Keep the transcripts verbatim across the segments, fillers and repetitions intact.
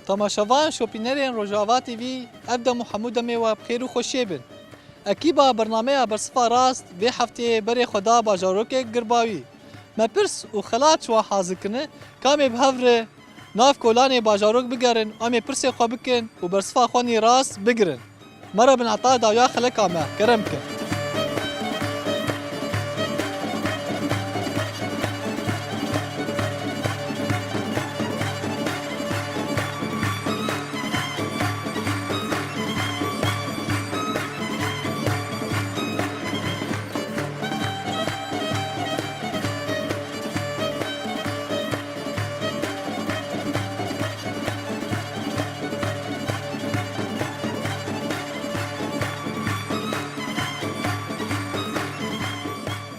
Temaşevan şopînerên Rojava T V, ev dem û hemû demê we bi xêr û xweşiyê bin. Ekîba bernameya Bersifa Rast vê hefteyê berê xwe da bajarokê Girbawî. Me pirs û xelat ji wan hazir kirine, ka em ê bi hev re nav kolanê bajarok bigerin, em ê pirsê xwe bikin û bersifa xwe nî rast bigirin. Me re bin heta dawiya xeleka me, kerem bikin.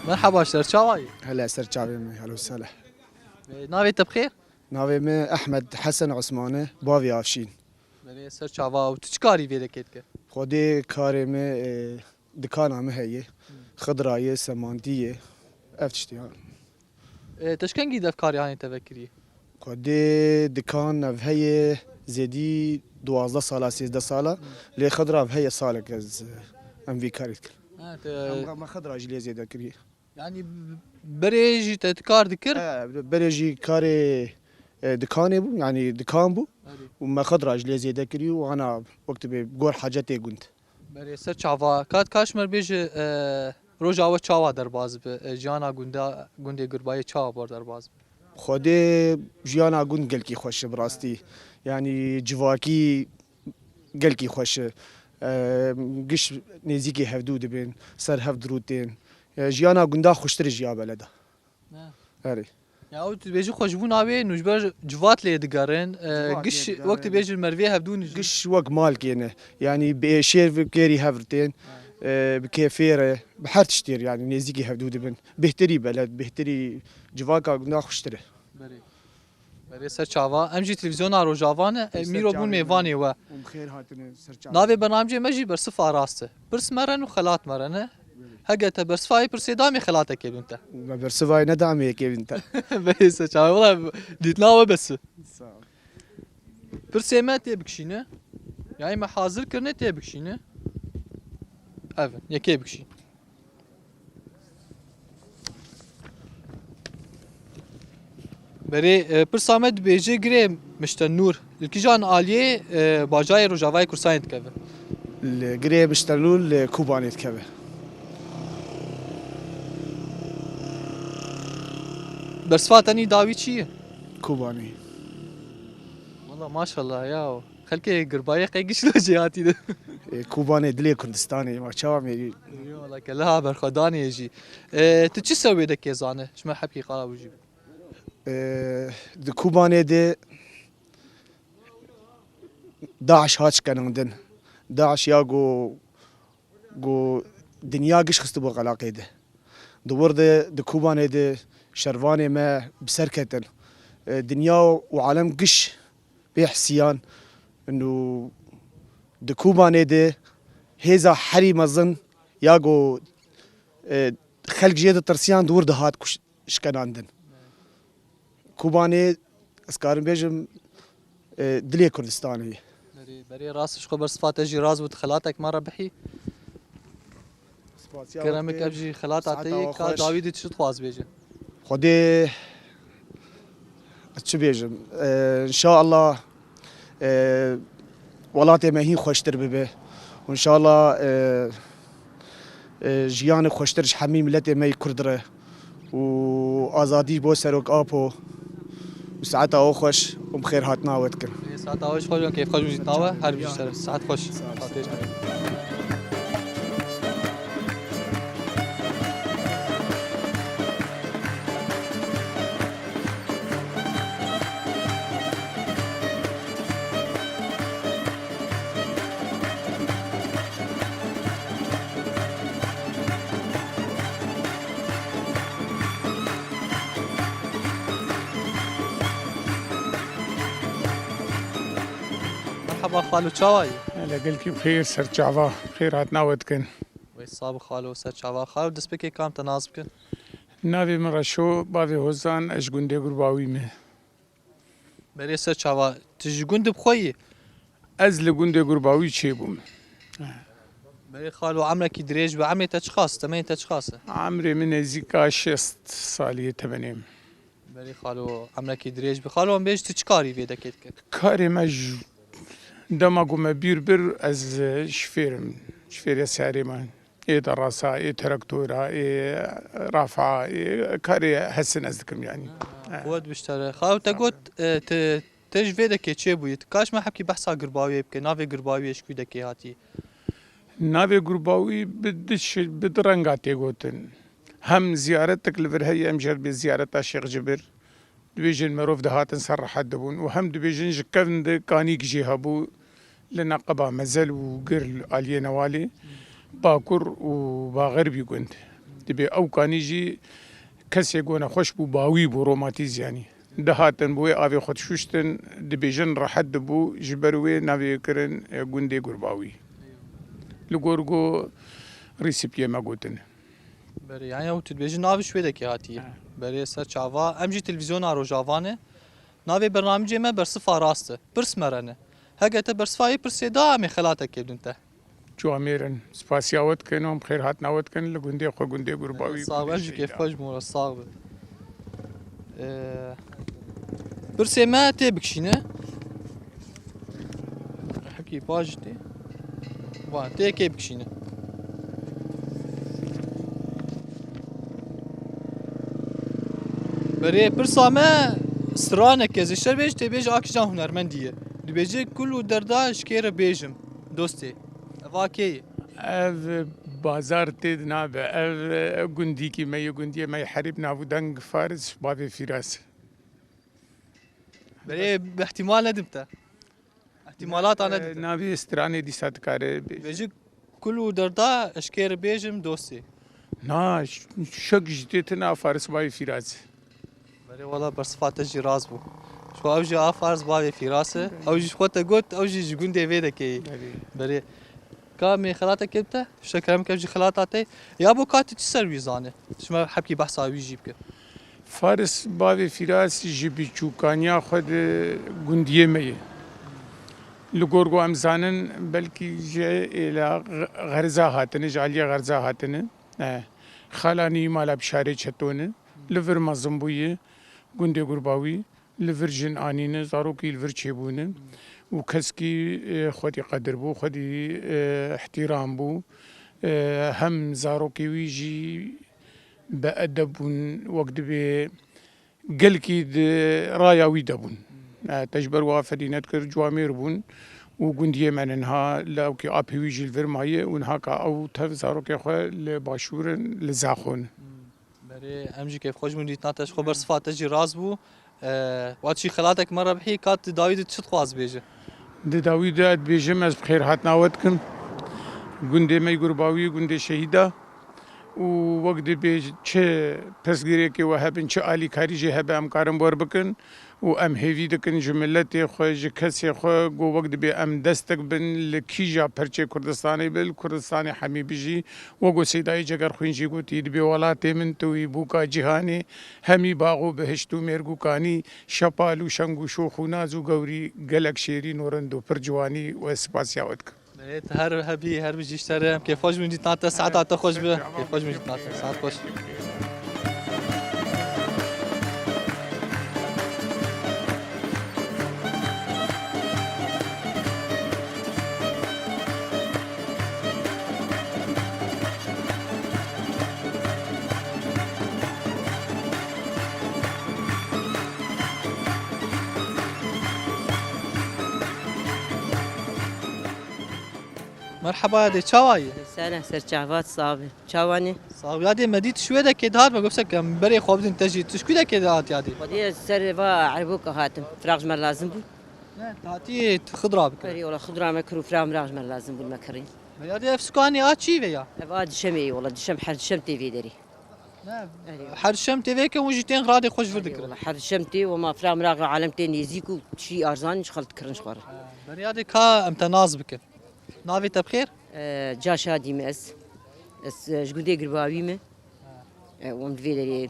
Merhaba, ser çawa yî? Hele ser çavê min, helo sele. E, navê te bi xêr? Navê min Ehmed Hesen Osman e, bavê Avşîn. Belê, ser çava. Û tu çi karî vê dekê dike? Xwedê karê min, e, dikana min heye. Xidra ye, semantî ye. Ev tiştê ya. E, te ji kengî dev karê hanê te vekirî? Xwedê dikan ev heye zêdî duwazdeh sala, sêzdeh sala. Lê xidra ev heye salek ez, e, em vî karê dikin. Ha, te Em, me xidra jî lê zêde kiriye. Yanî berê jî te kar dikir? He, berê jî karê, e, dikanê bû, yanî dikan bû. Erê. Û me xidra jî lê zêde kirî û ana wek tu bê gor hacetê gund. Berê ser çava. Kat kaş mer bêje, e, roja we çawa derbas bi, e, jiyana gunda, gundê Gurbayê çawa bor derbas bi? Xwedê jiyana gund gelkî xweş e bi rastî. Yanî civakî gelkî xweş e. E, giş nêzîkî hevdû dibin, ser hev dirûtên. E, jiyana gunda xweştir ji ya beleda. Ne. Erê. Ya, ew tu dibêjî xweşbûna wê, nû ji ber civat lê digerin, e, Civat giş lê wek digerin. Dibêjin mervê hevdû nijî. Giş wek malkê ne. Yanî bi êşêr bi kêrî hev tên, e, bi kêfê re, bi her tiştê re, yanî nêzîkî hevdû dibin. Bêhtirî beled, bêhtirî civaka gunda xweştir e. Berê. Berê ser çava. Em jî televîzyona Rojava ne. Em Ser mîro bûn çavê mêvanê me. We. Hûn bi xêr hatine ser çavê Navê me. Bernamcê me jî Bersifa Rast e. Pirs me re ne û xelat me re ne. Hege te bersifa yê pirsê da em ê xelatekê bin te. Me bersifa yê neda em ê yekê bin te. Berê ser çavê. Wela dîtina we bes e. Sağ ol. Pirsê me tê bikişîne. Yanî me hazir kirine tê bikişîne. Ev in, yekê bikişîn. Berê, e, pirsa me dibêje girê Miştenûr li kîjan aliyê, e, bajarê Rojavayê Kurdistanê dikeve? Li girê Miştenûr li Kobanê dikeve. Bersifa te nî dawî çi ye? Kobanê. Wela maşallah ya. Xelkê Girbayê qey giş lo jêhatî de. Ê, Kobanê dilê Kurdistanê, ma çawa mêrî? Ê, wela keleha berxwedanê jî. Ê, tu çi ser wê dekê zane? Ji me hepkî qala wî jî. Ê, di Kobanê de DAIŞ hat şkenandin. DAIŞ ya go Ku dinya giş xistibû qelaqê de. Di wir de, di Kobanê de şervanê me bi ser ketin. E, dinya û alem giş bê hisiyan. Û di Kobanê de hêza herî mezin ya ku, e, xelk jê ditirsiyan di wir de hat kuş-, şkenandin. Kobanê, ez karim bêjim, e, dilê Kurdistanê ye. Berê, berê rast ji xwe ber sifa te jî rast bû, tu xelatek me re bihî. Spasiya Kerem we bike, ev jî xelata te saeta ye, we ka xweş. Dawî de çi dixwaz bêje? Xwedê, ez çi bêjim? E, înşallah, e, welatê me hîn xweştir bibe. Û înşallah, e, e, jiyanek xweştir ji hemî miletê me yê Kurd re û azadî bo Serok Apo û saeta we xweş û bi xêr hatina we dikin. Saeta we ji xweş, keyf xweş û jî tawe. Her bijî ser. Saet xweş. Sağ ol. Fatih. Merhaba xalo, çawa yî? Hele gelkî bi xêr, ser çava, xêr hatina we dikin. Wê sax bî xalo, ser çava. Xalo, destpêkê ka em te nas bikin? Navê min Reşo, bavê Hozan, ez ji gundê Gurbawî me. Berê ser çava, tu ji gund bi xwe yî? Ez li gundê Gurbawî çêbûm. Berê xalo, emrekî dirêj be, emrê te çiqas, temenê te çiqas e? Emrê min nêzîka şêst salî ye temenê min. Berê xalo, emrekî dirêj be. Xalo, em bêj, tu çi karî vê dekê dike? Karê me ji dema ku me bîr bir, ez, e, şifêr im. Şifêrê seyarê me. Ê derasa, ê traktora, ê rafa, ê karê hesin ez dikim yani. Ha, quwet biştere. Xalo, te got, e, te, te ji vê dekê çêbûyî. Tu kaş me hepkî behsa Girbawiyê bike. Navê Girbawiyê ji ku dekê hatî? Navê Girbawî bi du şi-, bi du renga tê gotin. Hem ziyaretek li vir heye, em jê re dibê ziyareta Şêx Cibir. Dibêjin merov dihatin ser rehet dibûn û hem dibêjin ji kevn de kanîk jî hebû li neqeba Mezel û Gir aliyê Newalê, Bakur û Baxerbî gund. Dibê ew kanî jî kesê ku nexweş bû, bawî bû, romatîz yanî. Dihatin bi wê avê xwe dişuştin, dibêjin rehet dibû, ji ber wê navê kirin, e, gundê Gurbawî. Li gor ku rîsipiyê me gotin. Berê, yani ew tu dibêjî navê ji wê dekê hatiye. He. Berê ser çava, em jî televîzyona Rojava ne. Navê bernamicê me Bersifa Rast e. Pirs me re ne. Heke te bersifa wê pirsê da, em ê xelatekê bidin te. Ciwamêr in. Spasiya we dikin û em xêrhatina we dikin li gundê xwe, gundê Gurbawî, Sax be, gundê em jî şehîdan. Kêfxweş bûn, sax be. Ee, pirsê me tê bikişîne. Hekî paş tê. Va, tê kê bikişîne. Berê pirsa me straneke zêşer bêj, tê bêj a kîjan hunermendî ye. Dibêje kul û derda ji kê re bêjim, dostê. Eva kê ye? Ev bazar tê de nabe. Ev gundîkî me yê, gundiyê me yê Herîb, nav û deng Faris, bavê Fîras. Berê bi ihtimal nedim te. Îhtimalata nedim te. Navê stranê dîsa dikare bêje. Bêje kul û derda ez kê re bêjim dostê. Na, ş-, şek ji tê tine a Faris bavê Fîras. Berê wala bersifa te jî rast bû. Ji xwe ew jî a Faris bavê Fîras e. Ew jî ji xwe te got, ew jî ji gundê vê dekê ye. Berê. Berê. Ka em ê xelatekê bide, şekerem ke jî xelata te. Ya bo ka tu çi ser wî zane? Ji me hepkî behsa wî jî bike. Faris bavê Fîras ji biçûkaniya xwe di gundiyê me ye. Li gor ku em zanin, belkî ji êla Xerza hatine, ji aliyê Xerza hatine. E, xalanî mala Bişarê Çeto ne. Li vir mezin bûye, gundê Gurbawî. Li vir jin anîne, zarokî li vir çêbûne û keskî, e, xwedî qedir bû, xwedî, e, îhtîram bû. E, hem zarokê wî jî bi edeb bûn, wek dibê gelkî di raya wî de bûn. E, te ji ber wan ferî nedikir, ciwamêr bûn û gundiyê me niha lawkî apê wî jî li vir maye û niha ka ew tev zarokê xwe li başûr in, li Zaxo ne. Berê, em jî kêfxweş bûn dîtina te, ji xwe bersifa te jî rast bû. E, wa çî xelatek me re bihî, ka tu dawî de çi dixwaz bêje? Di dawî de dibêjim, ez bi xêrhatina we dikim. Gundê me yê Gurbawî, gundê şehîda. Û wek dibê çi pirsgirêkê we hebin, çi alîkarî jê hebe, em karin wer bikin. Û em hêvî dikin ji miletê xwe, ji kesê xwe, ku wek dibê em destek bin li kîja perçê Kurdistanê be, li Kurdistanê hemî bijî. Wek ku Seydayê Cegerxwîn jî gotî, dibê welatê min tu yî bûka cîhanê, hemî bax û bihişt û mêrgûkanî, şepal û şeng û şox û naz û gewrî, gelek şêrîn û rind û pir ciwanî we spasiya we dikim. Berê, tu her hebî, her bijî ji te re. Em kêfxweş bûn dîtina te, saeta te xweş be. Kêfxweş bûn dîtina te, saet xweş. Merheba yadê, çawa yî? Sere ser çavat sabi. Çawa ne? Sabi yadê, me dît şûyê de kê dihat, me gofse ke em berê xwe bidin te jî. Tu ji ku de kê dihat yadê? Xwedê ez ser va Erboka hatim. Firaq ji me lazim bû. Ne, tu hatî tu xidra bikir. Berê wala xidra me kir û firaq miraq ji me lazim bû me kirî. Me yadê, ev sukanê a çî ve ya? Ev a dişemê ye wala, dişem, her dişem tê vê derê. Ne, her şem tê vê ke hûn jî tên radê xwe ji vir dikirin. Wala her şem tê, wema firaq miraq alem tê nêzîk û çî arzan ji xelk dikirin ji xwe re. Berê yadê, ka em te nas bikin. Navê te bi xêr? E, Ca Şadî me ez. Ez, e, ji gundê Girbawî me. E, û em di vê derê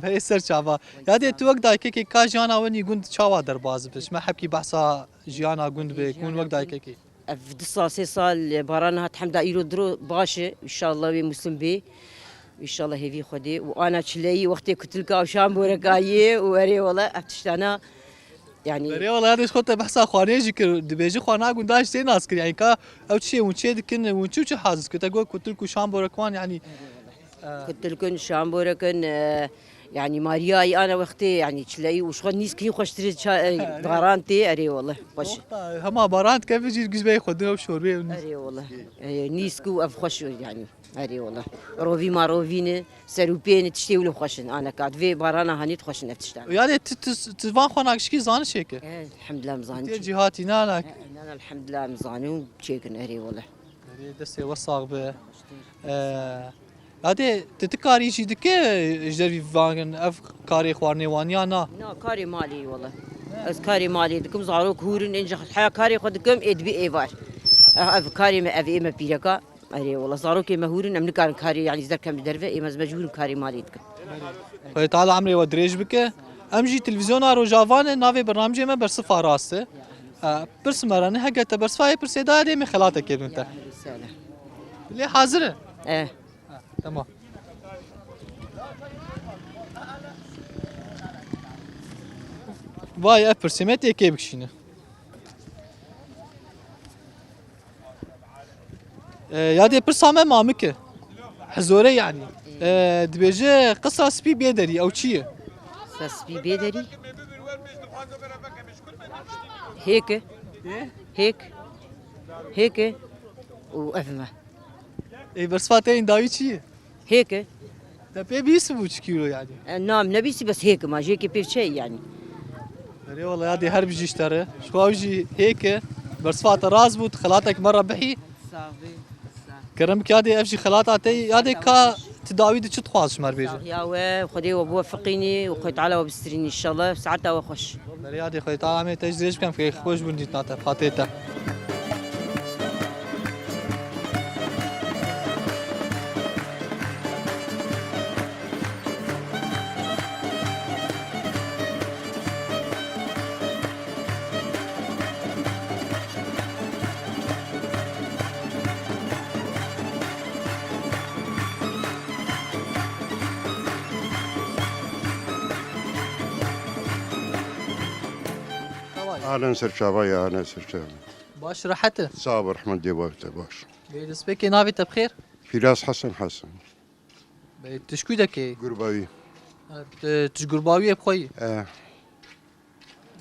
Berê ser çava. Ya dê tu wek dayikekê ka jiyana we nî gund çawa derbas bi? Ji me hepkî behsa jiyana gund bi, ku hûn wek dayikekê. Ev du sal, sê sal baran hat hemda îro diro baş e. Înşallah wê musim bê. Înşallah hêvî Xwedê. Û ana çileyî wextê kutilka û şamboreka yê û erê wele ev tiştana, yanî. Erê wele, ya dê ji xwe te behsa xwanê jî kir. Dibêje xwana gunda ji tê nas kir. Yanî ka ew çi hûn çê dikin, hûn çi û çi hazir kir? Te got kutilk û şamborek wan, yanî. Kutilkin, şamborekin, e, yanî Mariyayî ana wextê, yanî çileyî û ji xwe nîskî xweştirî ça-, e, baran tê, erê wele, xweş. Wexta hema baran dikeve jî giz bey xwe din ew şorbê ew nîsk. Erê wele. E, nîsk û ev xweş e yanî. Erê wele. Rovî ma rovî ne, ser û pê ne, tiştê wilo xweş in. Ana ka divê barana hanî xweş in ev tiştan. Ya dê tu, tu, tu van xwana gişkî zaniş çêke? E, elhamdulillah em zanin. Tê çêkin. Cîhatî nana. E, nana, elhamdulillah em zanin û çêkin, erê wele. Erê destê we sax be. E, ya dê tu, tu karî jî dike ji dervî vangin ev karê xwarinê wan ya na? Na, karê malê wele. Ez karê malê dikim, zarok hûr in, înca heya karê xwe dikim, ê dibî êvar. Ev, ev karê me, ev ê me pîreka. Erê wele, zarokê me hûr in, em nikarin karê, yanî ji derkem bi derve, ê me ez mecbûr in karê malê dikim. Xwedê Teala emrê we dirêj bike. Em jî televîzyona Rojava ne, navê bernamijê me Bersifa Rast e. E, pirs me re ne, heke te bersifa yê pirsê dayê dê me xelatekê bin te. Lê hazir e? E. Ha, tamam. Vay, ev pirsê me tê kê bikişîne. E, ya dê pirsa me mamik e. Hizore yanî. E, dibêje qisa spî bê derî, ew çi ye? Qisa spî bê derî? Hêk e. Hêk. Hêk e. Û ev me. Ê, bersiva te yên dawî çi ye? Hêk e. Te pê bîst bû çi kîlo yanî? E, na, min nebîstî, bes hêk e, ma jêkê pê çi ye yanî? Erê wele ya dê her bijî ji te re. Ji xwe ew jî hêk e. Bersiva te rast bû, tu xelatek me re bihî. Sax bî, sax. Kerem bike ya dê ev jî xelata te ye. Ya dê ka tu dawî de çi dixwaz ji me re bêje? Sax ya we, Xwedê we biwefiqînî û Xwedê Teala we bistirînî înşallah. Saeta we xweş. Berê ya dê Xwedê Teala em ê te ji dirêj bikim, fikê xweş bûn dîtina te, fatê te. Alen ser çava ya, alen ser çava. Baş, rehet e? Sağ ol, rehmet dê baş te baş. Bê destpêkê navê te bi xêr? Firas Hesen Hesen. Bê, tu ji ku derê yî? Gurbawî. Ha, tu, tu ji Gurbawiyê bi xwe yî? E.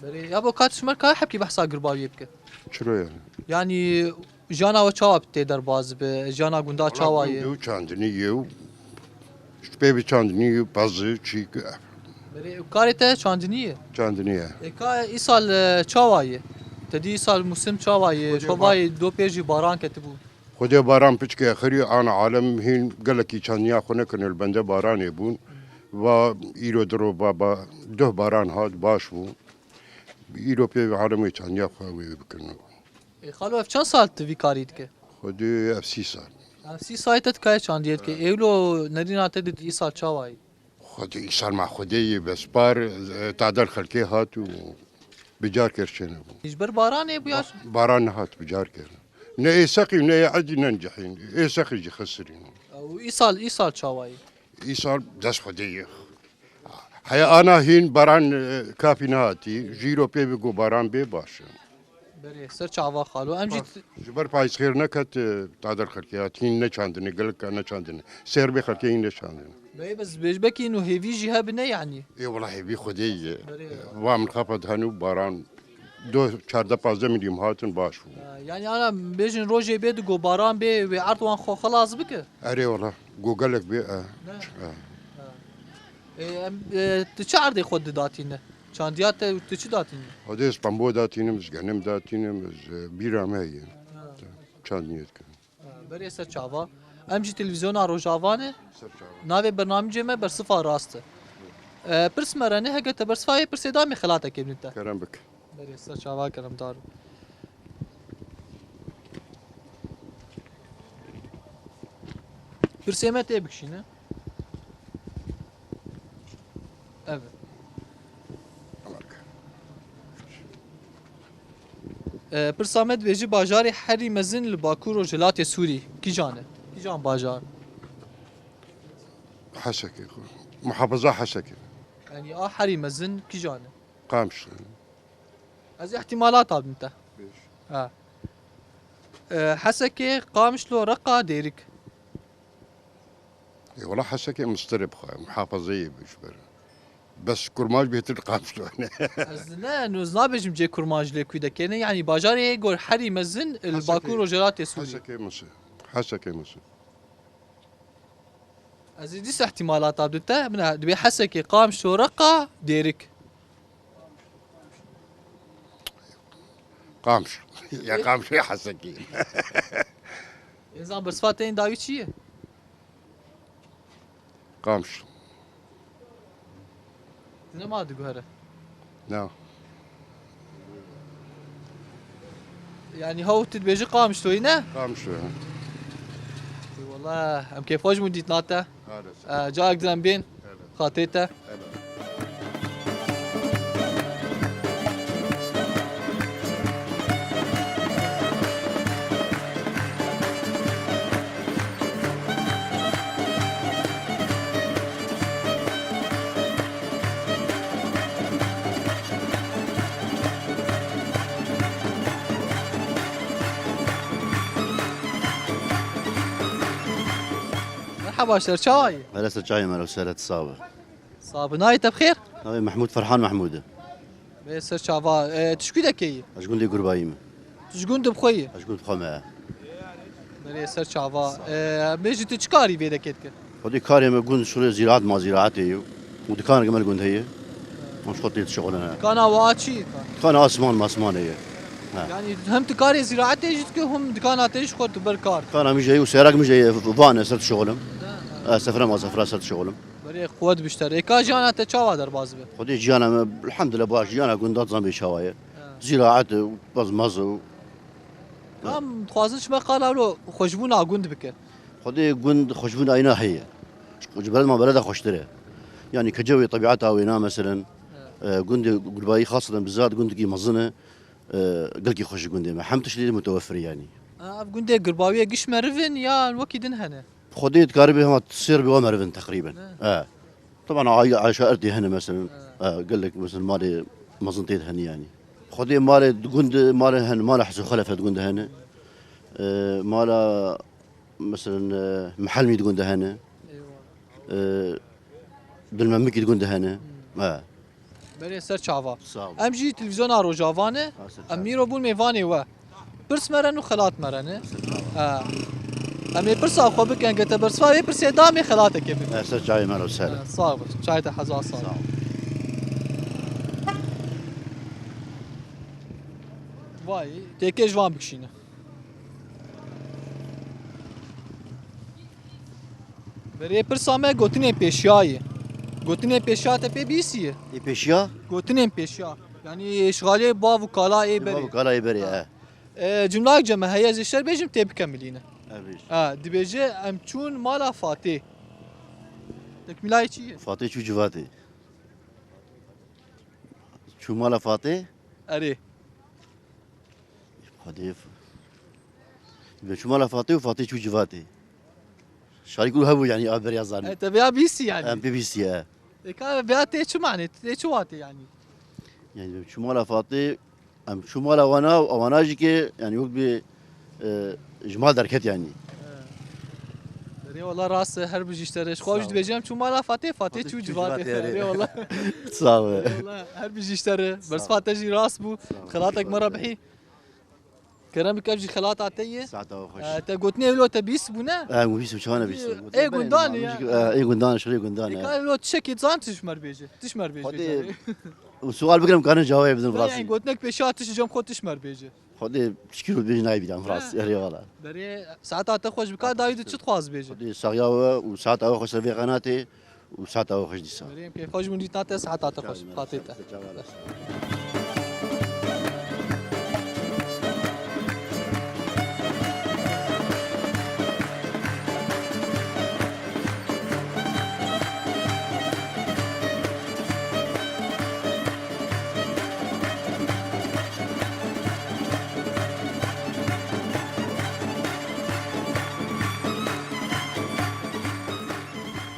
Berê, ya bo ka tu ji me re ka hepkî behsa Gurbawiyê bike. Çiro ye? Yanî jiyana we çawa tê derbas bi, jiyana gunda çawa ye? Gund û çandinî ye û ji pê bi çandinî û pezî çî. Berê, karê te çandinî ye? Çandinî ye. E, ka îsal, e, çawa ye? Te dî îsal musim çawa ye? Xwedê çawa ye? Do pê jî baran ketibû. Xwedê baran piçke xirî ana alem hîn gelekî çandiya xwe nekirine li bende baranê bûn. Va îro diro va, va duh baran hat baş bû. Îro pê alemê çandiya xwe wê bikin. Ê, xalo, ev çend sal tu vî karî dike? Xwedê ev sî sal. Ev sî sal te dikaye çandiyê dike. Ê wilo nerîna te di îsal çawa yî? Xwedê îsal ma Xwedê yê bes par, e, tadel xelkê hat û bicar kerçêne bû. Ji ber baranê bû ya? Ba-, baran nehat bicar kir. Ne ê seqî ne ê edî ne nicihîn. Ê seqî jî xisirîn. Û îsal, îsal çawa yî? Îsal dest Xwedê yê. Heya ana hîn baran, e, kafî nehatî. Jîro pê bi ku baran bê baş e. Berê, ser çava xalo. Em jî... Ji ber payîz xêr neket, e, tadel xelkê hat hîn neçandine, gelek ka neçandine. Ser bê xelkê hîn neçandine. Bey, bes bêjbekî û hêvî jî hebine yanî. Ê wela hêvî Xwedê ye. Berê. Va min xafa dihen û baran do çardeh pazdeh milîm hatin baş bû. Ha, yanî ana bêjin rojê bê di go baran bê wê erd wan xwe xelas bike. Erê wela, go gelek bê, e. Ne? E. Ha. Ê, em, e, tu çi erdê xwe didatîne? Çandiya te tu çi datîne? Xwedê ez pembo datînim, ez genim datînim, ez, e, bîra me ye. Ha. Çandiniyê dikim. Ha, berê ser çava. Em jî televîzyona Rojava ne. Ser çava. Navê bernamijê me Bersifa Rast e. E, pirs me re ne, heke te bersifa yê pirsê da me xelatekê bidin te. Kerem bik. Berê ser çava keremdar. Pirsê me tê bikişîne. Evet. E, pirsa me dibêje bajarê herî mezin li Bakur Rojhilatê Sûrî kîjan e? Kîjan bajar? Hesekê xwe. Muhafaza Hesekê. Yani a herî mezin kîjan e? Qamişlo. Ez ihtimalata bidim te. Bêj. Ha. E, Hesekê, Qamişlo, Reqa, Dêrik. Ê, wela Hesekê mistirê bixwe, muhafazeyê bi ji ber. Bes kurmanc bêtir li Qamişlo ne. Ez ne, ez nabêjim cê kurmanc lê kû dekene. Yani bajarê gor herî mezin li Hesekê, Bakur Rojhilatê Sûrî. Hesekê mizin. Hesekê mizin. Ez ê dîsa ihtimalata bidim te. Bine, dibê Hesekê, Qamişlo, Reqa, Dêrik. Qamiş. Ya Qamiş ya Hesekî. Êzan, bersiva te yên dawî çi ye? Qamiş. Nema diguhere. Na. Yani haw tu dibêjî Qamişloyî ne? Qamişlo, ha. Ey wallah, em kêfxweş bûn dîtina te. Hale. Ee, carek din em bên. Hale. Xatê te. Hale. Merhaba, ser çawa yî? Hele ser çayê me, ser et sabe. Sabe, nayê te bi xêr? Navê Mehmûd Ferhan Mehmûd e. Bê ser çava, e, tu ji kû dekeyî? Ez ji gundê Gurbayî me. Tu ji gund bi xwe yî? Ez ji gund bi xwe me. Berê ser çava. E, bêjî tu çi karî vê dekê dikir? Xwedî karê me gund şûlê zîraet ma zîraetê ye. Û dikanek me li gund heye. Em ji xwe tê dişixulin. Dikana wa çi? Dikana asman masmanê ye. Ha. Yani hem tu karê zîraetê jî dikir, hem dikana te jî xwe tu ber kar. Dikana min jî heye û seyrak min jî heye, van e ser dişixulim. Ha, ha. E, sefra ma sefra ser dişixulim. Berê quwet bişter. Ê ka jiyana te çawa derbas be? Xwedê jiyana me, elhamdülillah, baş, jiyana gunda dizan bê çawa ye. Ha. Zîraet e, bazmaz e. Kam dixwazin ji me qala wilo xweşbûna gund bike? Xwedê gund xweşbûna îna heye. Ji beled ma beleda xweştir e. Yani kecewê tebiata wêna meselen, ha, e, gundê Gurbayî xaseten bizat gundekî mezin e, e, gelkî xweş e gundê me. Hem tiştê mutewefir e yani. Ha, ev gundê Gurbawiye giş meriv in ya wekî din hene? Xwedê dikaribe hema sêr bi wa merivin teqrîben. Ne. E. Taban ay-, aşa erdê hene meselen. E. E, gelek meselen malê mezin tê de hene yani. Xwedê malê gund, malê hene, mala Hesû Xelef di gund hene. E, mala meselen, e, Mihelmî di gund hene. Eyvallah. E, Dulmemikî di gund hene. Hmm. E. Berê ser çava. Sağ ol. Em jî televîzyona Rojava ne. Ha, ser çava. Em mîro bûn mêvanê we. Pirs me re û xelat me re ne. Ser çava. Ha. Em ê pirsa xwe bikin, ge te bersiva vê pirsê da, em ê xelatekê bikin. Ha, ser çavê me re ser. Ha, sağ ol. Çay te hezar sağ ol. Sağ ol. Vay, têkê ji van bikişîne. Berê pirsa me gotinên pêşiya ye. Gotinên pêşiya te pê bîsî ye? Ê pêşiya? Gotinên pêşiya. Yanî îşxalê bav û kala ê berê. Bav û kala ê berê, ha. E, cumlak cem heye, ez ê şer bêjim tê bikemilîne. E, bêj. Ha, dibêje em çûn mala Fatê. Tekmîlayê çi ye? Fatê çû civatê. Çû mala Fatê? Erê. Xwedê f-, Be çû mala Fatê û Fatê çû civatê. Şarî ku hebû, yani, a beriya zanî. E, te vêya bîstî, yani. Em pê bîstî ye. E, ka vêya tê çi manê, tê çi watê, yani? Yani, çû mala Fatê, em çû mala wana û wana jî ke, yani, wek bi, e, ji mal derket, yani. Erê, wala rast e, her bijî ji te re. Ji xwe jî dibêjim, çû mala Fatê, Fatê çû civatê. Erê, wala. Sağ ol. Wala, her bijî ji te re. Bersiva te jî rast bû. Xelatek me re bihî. Kerem bike, ev jî xelata te ye. Saeta we xweş. E, te gotinê wilo te bîst bûne? E, wî bîst çawa ne bîst? Ê gundan e ya. E, ê gundan, şirê gundan e. Ê ka wilo tiştekî zan, tu ji me re bêje. Tu ji me re bêje. Xwedê, û sual bigirim, karin cewabê bidin rastî. Gotinek pêşiya tu ji cem xwe tu ji me re bêje. Xwedê çikî ro bêj nayê bîran rastî. Erê wala. Berê saeta te xweş bika, dawî tu çi dixwaz bêje? Xwedê saxiya we û saeta we xweş ser vê qenatê. û saeta we xweş dîsa. Merîm, kêfxweş bûn dîtina te, saeta te xweş. Fatê te.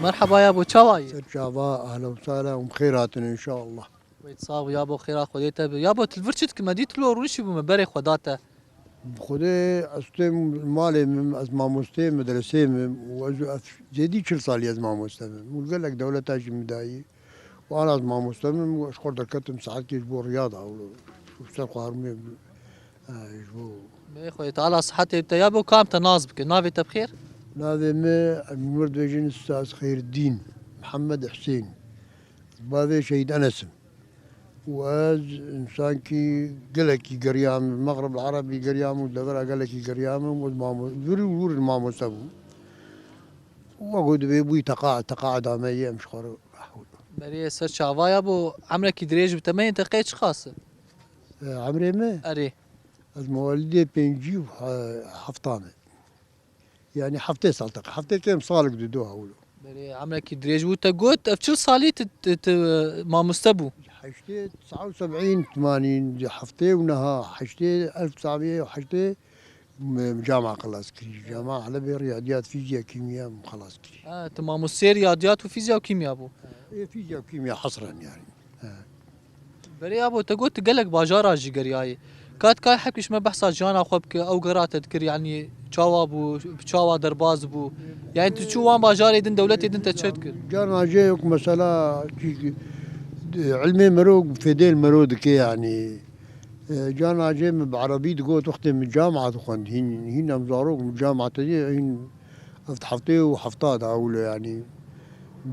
Merheba yabo, çawa yî? Ser çava, ehlen we sehlen, hûn bi xêr hatin înşallah. Wê sax bî yabo, xêra Xwedê te bi. Yabo, tu li vir çi dikî? Me dît tu li rûnişî bû, me berê xwe da te. Bi Xwedê ez têm malê min, ez mamosteyê medreseyê min û ez ev zêdî çil salî ez mamoste min. Û gelek dewleta jî min dayî. Û ana ez mamoste min, ji xwe derketim saetkê ji bo riyada û ser xwe harmê, e, ji bo Bê Xwedê Teala sihetê te yabo, kam te nas bike, navê te bi xêr? Navê min, em ji wir dibêjin Ustaz Xeyreddîn Mihemed Husên. Bavê Şehîd Enes im. Û ez însankî gelekî geriyam, Mexrib Erebî geriyam û devera gelekî geriyam û ez mamo-, wir û wir mamoste bûm. Û wek dibê bûyî teqa-, teqaeda me yê em ji xwe re. Berê ser çava yabo, emrekî dirêj bi te me yên te qey çiqas e? E, emrê me? Erê. Ez mewalidê pêncî û he-, hefta me. Yanî heftê sal teqe. Heftê kêm salik dido hewlo. Berê emrekî dirêj bû. Te got ev çil salî tu, tu, tu mamoste bû. Heştê tes'a û seb'în timanîn, heftê û neha, heştê elf tes'a sed û heştê me cama xelas kirî. Cama Helebê riyadiyat, fîzya, kîmya xelas kirî. Ha, tu mamostê riyadiyat û fîzya û kîmya bû. Ê fîzya û kîmya hesren yanî. Berê yabo, te got tu gelek bajara jî geriyayî. Ka dikare hepkî ji me behsa jiyana xwe bike, ew gera te dikir, yanî çawa bû, bi çawa derbas bû? Yanî tu çû wan bajarê din, dewletê din te çi dikir? Carna jê yok mesela, çî, ilmê mero fêdê li mero dike yanî. E, carna jê min bi erebî digot, wextê min cama dixwend, hîn, hîn em zarok, min cama te dî, hîn heft heftê û hefta da ewlo yanî.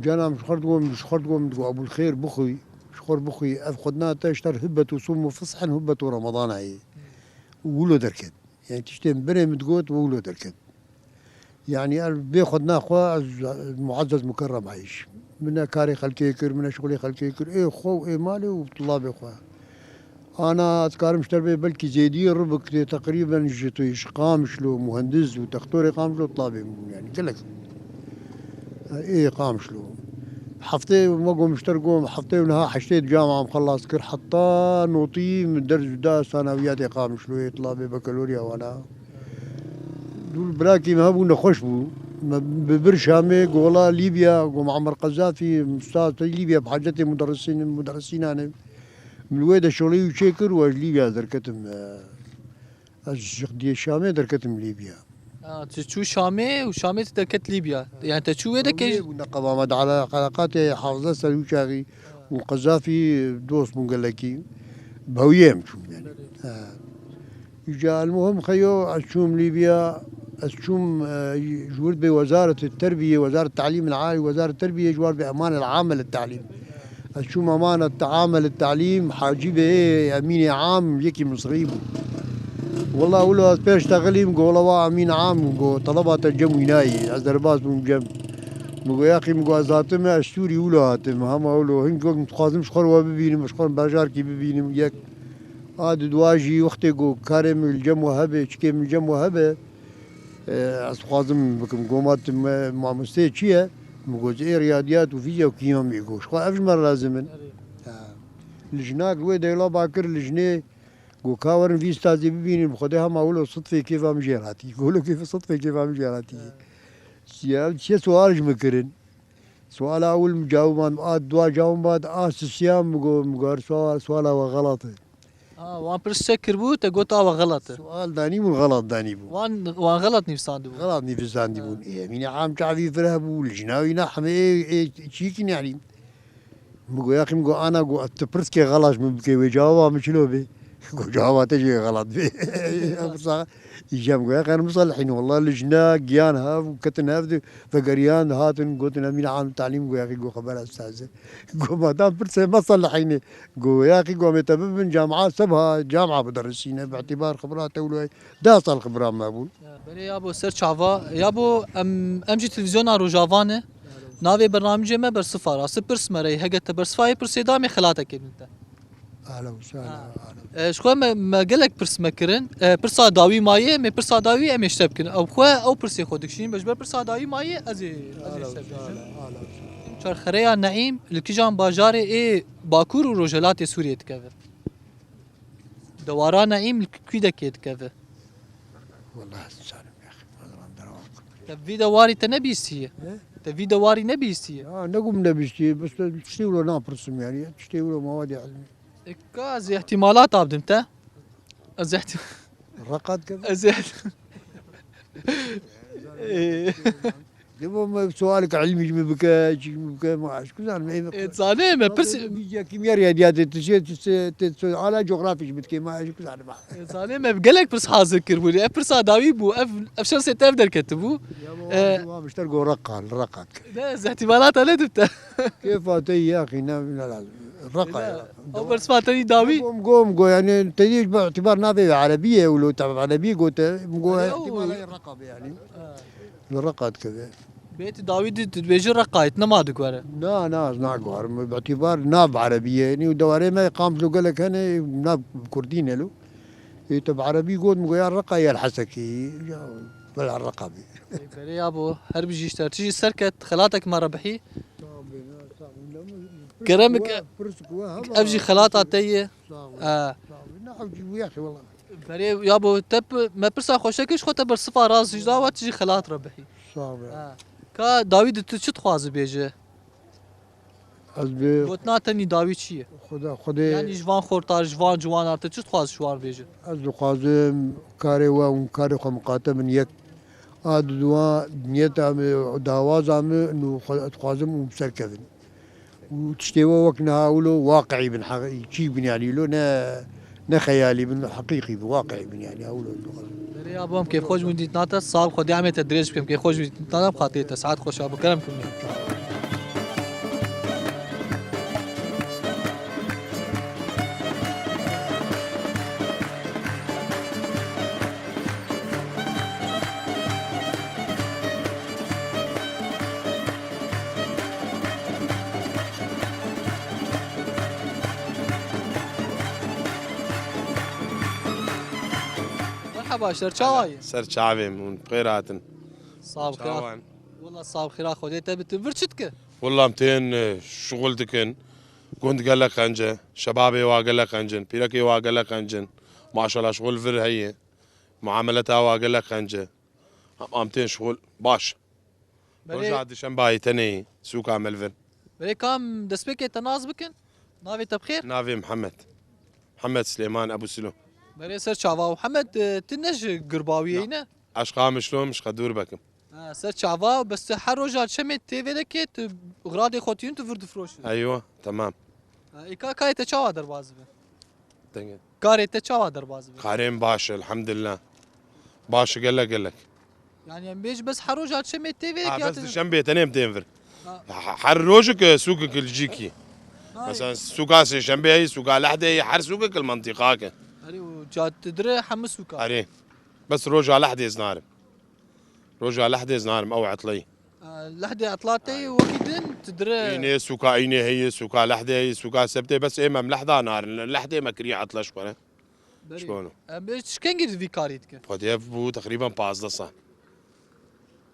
Carna min ji xwe digot, min ji xwe digot, min digot, Ebûlxêr bixwî. Ji xwe bixwî, ev xwedina te ji te re hibbetu sum û fishen hubbetu Remedana ye. Û wilo derket. Yani tiştê min berê min digot, wilo derket. Yani ev bê xwedina xwe ez muazzez mukerrem ayîş. Min ne karê xelkê kir, min ne şixulê xelkê kir. Ê xwe û ê malê û tulabê xwe. Ana ez karim ji te re bê belkî zêdî ribik tê teqrîben ji tu ji Qamişlo, muhendis û textorê Qamişlo tulabê min bûn yani. Gelek. Ê Qamişlo. Heftê me gom ji te re gom, heftê û neha heştê di cama em xelas kir, heta notî min derc da sanawiyatê Qamişloyê, tilabê bekaloriya wana. Dû birakî me hebû nexweş bû. Me bi bir Şamê gola Lîbya, gom Amer Qezafî, Mustafa Lîbya bi hacetê muderrisîn, muderrisînan e. Min li wê de şoleyî çê kir û ez ji Lîbya derketim. Ez ji Şamê derketim Lîbya. Ha, tu çû Şamê û Şamê tu derket Lîbya. Yani te çû wê de kej. Bû neqeba me de eleqatê hafze ser û çaxî û Qezafî dost bûn gelekî. Bi hewiyê em çûn yani. Îca elmuhim xeyo ez çûm Lîbya, ez çûm e, ji wir bê wezaret terbiyê, wezaret te'lîm el alî, wezaret terbiyê ji war bê eman el amel te'lîm. Ez çûm emanet amel te'lîm, hacî bê ê emînê am yekî Misrî bû. Wela wilo ez pêş texilîm, go wela wa emîn am, go teleba te cem wînayî, ez derbas bûm cem. Min go yaqî min go ez hatime, ez Sûrî wilo hatim, hema wilo hin go dixwazim ji xwe re we bibînim, ji xwe re bajarkî bibînim, yek. A di dua jî wextê go karê min li cem we hebe, çikê min cem we hebe, e, ez dixwazim bikim. Go ma tu me mamosteyê çi ye? Min got, ê riyadiyat û fîzya û kîmya min got. Ji xwe ev ji me re lazim in. Ha. Li jinak li wê dewla ba kir, li jinê got, ka werin vî stazê bibînin, bi Xwedê hema wilo sitfê kêfa min jê hatî. Got, wilo kêfa sitfê kêfa min jê hatî. Ya, çi sual ji min kirin? Suala ewil min cawiban, a dua cawiban, a sisiya min got, min got, her sual, suala we xelat e. Ha, wan pirs çek kiribû, te got awa xelat e. Sual danîbûn, xelat danîbûn. Wan, wan xelat nivîsandibûn. Xelat nivîsandibûn. Ê, emînê am çavî fireh bû, li jina wî nahme, ê, ê, çîkin yanî. Min got, yaqî min got, ana got, tu pirskê xelat min bike, wê cawaba min çilo bê. Got, cawaba te jî xelat bê. Pirsa, îja min got, yaqî em musalihîn, wela li jina giyan hev û ketin hev di vegeriyan, hatin, gotin, emînê am talîm, got, yaqî got, xebera saze. Got, madam pirsê me salihînê. Go yaqî go em ê te bibin camiya, sebha camiya biderisîne, bi îtîbar xibra te wilo deh sal xibra me bûn. Berê yabo ser çava, yabo em, em jî televîzyona Rojava ne. Navê bernamijê me Bersifa, rastî pirs me re, hege te bersifa yê pirsê da me xelatekê bin te. Ahlen we sahlen, ahlen. E, ji xwe me, me gelek pirs me kirin. E, pirsa dawî maye, me pirsa dawî em ê ji te bikin. Ew xwe ew pirsê xwe dikişînin, ji ber pirsa dawî maye, ez ê, ez ê ji te bêjim. Çarxereya Neîm li kijan bajarê ê Bakur û Rojhelatê Sûriyê dikeve? Dewara Neîm li kî dekê dikeve? Wela ez nizanim ya. Te vî dewarî te nebîstiye? He? Vî de warî nebihîstiye? Ya, ne gum nebihîstiye, bes te tiştê wilo napirsim yani. Tiştê wilo mawade ilmî. E, ka ez ihtimalat abdim te. Ez ihtim- Reqat ke. Ez iht- E, Debo me sualek ilmî ji min bike, çi ji min bike, ma ez ku zanim, ê, e, zanê me pirs- Bî ya kîmya ya diya te tişê, te, te, te, ala coğrafî ji min dike, ma ez ku zanim. E, zanê me gelek pirs hazir kiribû. Ev pirsa dawî bû, ev, ev şansê te ev derketibû. Ya, E, wa, wa mişter go Reqa, Reqa ke. Ne, ez ihtimalata nedim te. Kêfa te ya xî, ne, ne lazim. Reqa ya. Ew bersiva te dî dawî? Gom, gom, go, yani, te dî bi îtibar navê erebî ye, wilo te erebî gote, go Hani o- ihtimal Reqa be yani. Ha. Li Reqa dikeve. Bê tu dawî di, tu dibêjî Reqayê, tu nema diguhere? Na, na, ez naguherim. Bi îtibar nav erebî ye, yani, dewarê me Qamşlo gelek hene, nav kurdî ne lo. Ê, te bi erebî got, min got, ya Reqa ya Hesekî, ya, bela Reqa bî. Ê, berê yabo, her bijî ji te. Tu jî serket, xelatek me re bihî. Kerem bike. Ev jî xelata te ye. Sağ ol. Ha. Sağ ol. Ne hewcî bû ya, wela. Berê yabo, te pi-, me pirsa xweşe kir, ji xwe te bersiva rast jî da, we tu jî xelat re bihî. Sağ ol. Ha. Ka dawî di tu çi dixwazi bêje? Ez bi Gotina te nî dawî çi ye? Xuda, Xwedê Yani ji van xortar, ji van ciwanar te çi dixwazi ji wan bêje? Ez dixwazim karê we û karê xwe miqate bin yek. A di duwa niyeta min, dawaza min û xwe dixwazim û bi ser kevin. Û tiştê we wek niha wilo waqiî bin, heq-, çî bin yani wilo ne, ne xeyalî bin, heqîqî bin, waqiî bin yani wilo. Berê yabo, em kêfxweş bûn dîtina te, sağ ol, Xwedê emê te dirêj bikim, kêfxweş bûn dîtina te, bi xatirê te, saet xweş yabo, kerem bikin. Merhaba, ser çawa ye? Ser çavê min, bi xêr hatin. Sağ ol, xêra. Çawan? Wela sağ ol, xêra Xwedê te bitin. Vir çi dike? Wela em tên, e, şixul dikin. Gund gelek qenc e. Şebabê wa gelek qenc in. Pîrekê wa gelek qenc in. Maşallah şixul vir heye. Muameleta wa gelek qenc e. Em, em tên şixul baş. Berê Roja dişembayê tenê sûka me li vir. Berê kam destpêkê te nas bikin? Navê te bi xêr? Navê Mihemed. Mihemed Silêman Ebû Silo. Berê ser çava û Hemed, e, tu ne ji Girbawiyê Na. ne? Ez Qamişlo im, ji Xedûrbek im. Ha, ser çava, bes tu her roja çemê tê vê de kê, tu xiradê xwe tînin, tu vir difroşin. Eywa, temam. Ha, îka kayê te çawa derbas dibe? Denge. Karê te çawa derbas dibe? Karê min baş e, elhamdülillah. Baş e gelek gelek. Yani em bêj bes her roja çemê tê vê Ha, kê bes hatin. Dişembe tenê em tên vir. Ha. Ha, her rojek e sûkek li cîkî. Hayır. Mesela sûka Sêşembe heye, sûka Lehdê heye, her sûkek li mentiqa ke. Erê û ca tu dire hemû sûka. Erê. Bes roja Lehdê ez narim. Roja Lehdê ez narim, ew etleyî. E, Lehdê etla te wekî din tu dire. Înê sûka Înê heye, sûka Lehdê heye, sûka Sebtê, bes ê me em Lehda narin. Lehdê me kiriye etla ji xwe re. Berî. Ji bo no. Em bê çi kengî di vî karî dikin? Xwedê ev bû teqrîben pazdeh sal.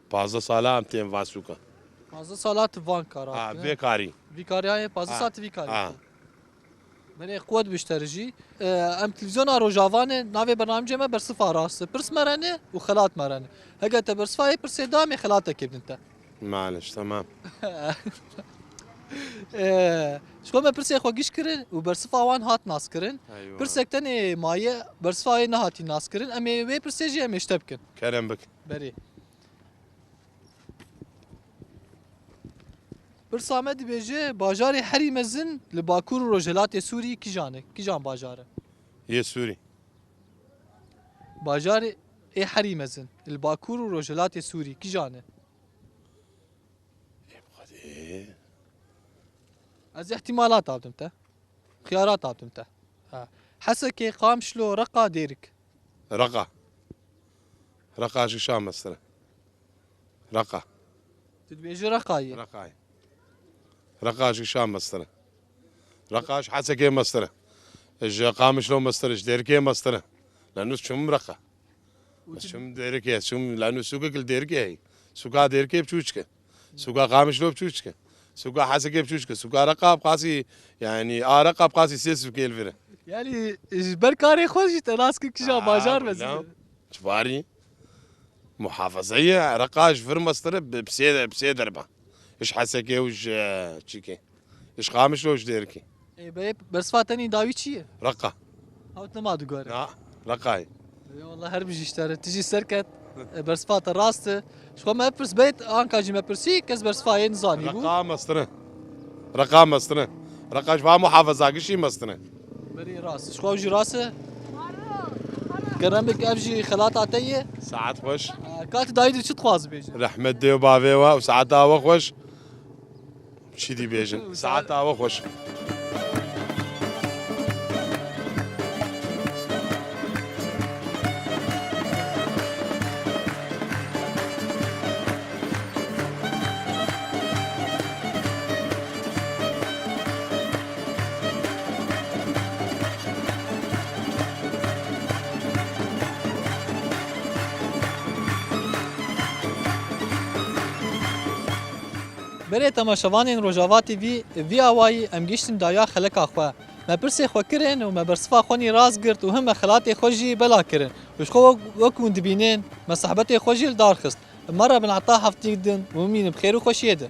Pazdeh sala em tên va sûka. Pazdeh sala tu van kara Ha, dikin, vê he? karî. Vî karî heye, pazdeh Ha, sal tu vî karî ha. dikin. Berê quwet bişter jî. E, em televîzyona Rojava ne, navê bernamecê me Bersifa Rast e. Pirs me re ne û xelat me re ne. Heke te bersifa yê pirsê da, em ê xelatekê bidin te. Maliş, temam. E, ji xwe me pirsê xwe giş kirin û bersifa wan hat nas kirin. Eywa. Pirsek tenê maye, bersifa wê nehatî nas kirin. Em ê wê pirsê jî em ê ji te bikin. Kerem bik. Berê. Pirsa me dibêje, bajarê herî mezin li Bakur û Rojhilatê Sûrî kîjan e? Kîjan bajar e? Yê Sûrî. Bajarê ê herî mezin li Bakur û Rojhilatê Sûrî kîjan e? Ê, bi Xwedê. Ez îhtîmalat abdim te. Xiyarat abdim te. Ha. Hesekê, Qamişlo, Reqa, Dêrik. Reqa. Reqa ji Şam mestir e. Reqa. Tu dibêjî Reqayê. Reqayê. Reqa ji Şam mestir e. Reqa ji Hesekê mestir e. Ji Qamişlo mestir e, ji Dêrikê mestir e. Lenû çûm Reqa. Û Ez tu çûm Dêrikê, ez çûm lenû sûkek li Dêrikê heye. Sûka Dêrikê biçûçik e. Sûka Qamişlo biçûçik e. Sûka Hesekê biçûçik e. Sûka Reqa bi qasî, yani, a Reqa bi qasî sê sûkê li vir e. Yani, ji ber karê xwe jî te nas kir kîja Aa, bajar wela. mezin e. Çibarî? Muhafazeyê Reqa ji vir mestir e, bi, bi sê, bi sê derba. Ji Hesekê û ji, e, çîkê. Ji Qamişlo û ji Dêrikê. Ê, bê bersiva tenî dawî çi ye? Reqa. Hewt nema digore. Na, Reqayê. Ê, wallah her bijî ji te re. Tu jî serket. Ê, bersiva te rast e. Ji xwe me pirs bêt, anka jî me pirsî, kes bersiva yê nizanî bû. Reqa mestine. Reqa mestine. Reqa ji va muhafeza gişî mestine. Berî rast. Ji xwe jî rast e. Keremik ev jî xelata te ye. Saet xweş. Ê, ka tu dayî dû çi dixwaz bêje? Rehmet dê û bavê we û saeta we xweş. Çi dî bêjin? Saeta we xweş. Berê temaşevanên Rojava T V, vî awayî em gihiştin dawiya xeleka xwe. Me pirsê xwe kirin û me bersiva xwe nî rast girt û him me xelatê xwe jî bela kirin. Û ji xwe wek, wek hûn dibînin, me sehbetê xwe jî li dar xist. Me re bin heta hefteyek din û bimînin bi xêr û xweşiyê de.